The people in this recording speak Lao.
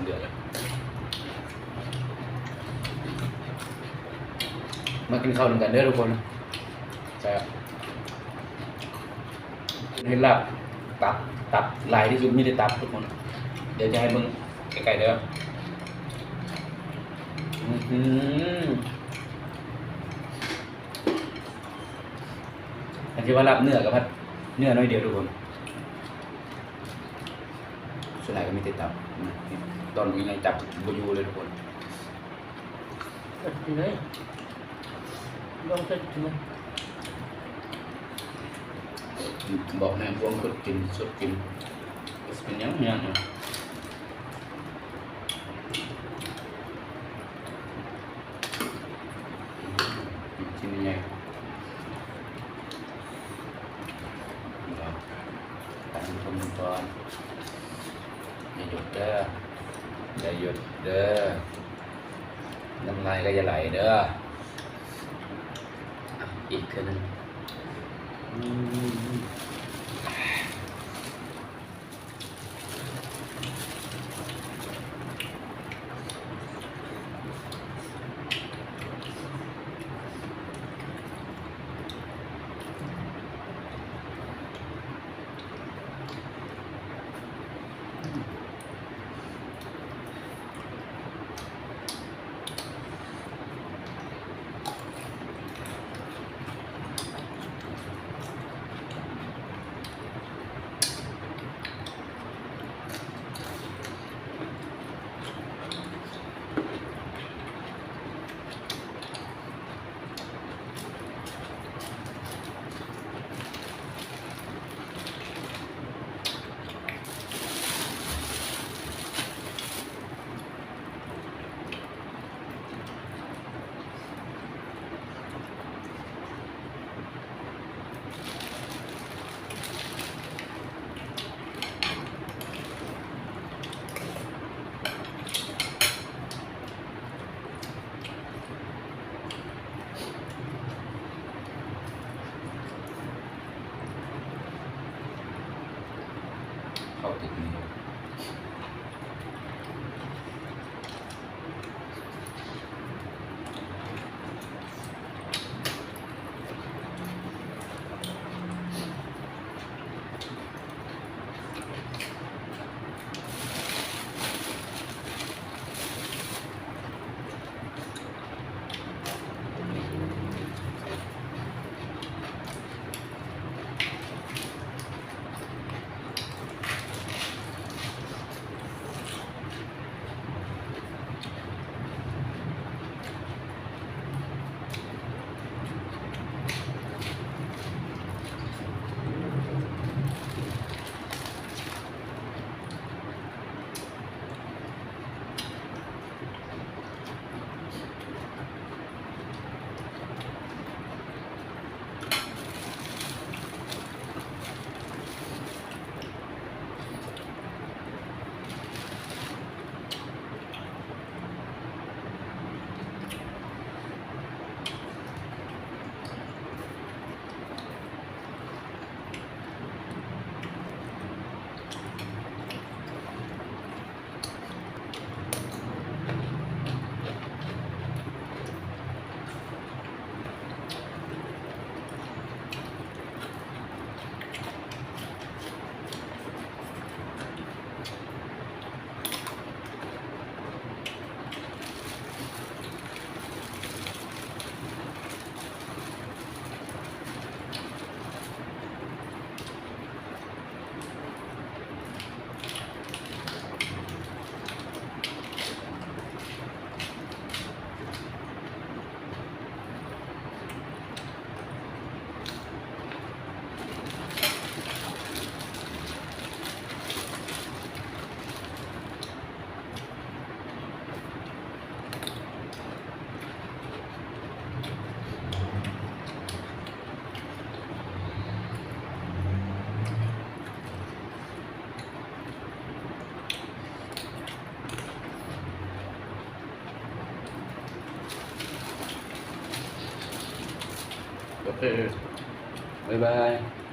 ເດືອດ ມາກິນເຂົ້ານຳກັນເດີທຸກຄົນ. ແຊບ. ເຫັນລາບຕັບ ຕັບຫຼາຍທີ່ສຸດ ມີແຕ່ຕັບທຸກຄົນ. ດຽວຈະໃຫ້ເບິ່ງໃກ້ໆເດີ. ອື ຄັນຊິວ່າລາບເນື້ອກໍພັດເນື້ອໜ້ອຍດຽວທຸກຄົນ. ສ່ວນຫຼາຍກໍມີແຕ່ຕັບ. ຕອນນີ້ຈັບບໍ່ຢູ່ເລີຍທຸກຄົນ. ເອີ ກິນເລີຍ ລອງເຮັດກິນເລີຍ. ບອກແນ່ ພວກຄົນກິນ ສົດກິນ ເປັນຫຍັງຫຍັງ. ກິນໃຫຍ່ ຕາມຄົນກ່ອນ. ຢ່າຢຸດເດີ ຢ່າຢຸດເດີ. ນ້ຳລາຍກໍຢ່າໄຫຼເດີ. ອີກເທື່ອໜຶ່ງ. ອືມ. ເຂົ້າຕິດມື. ໂອເຄ ບາຍບາຍ.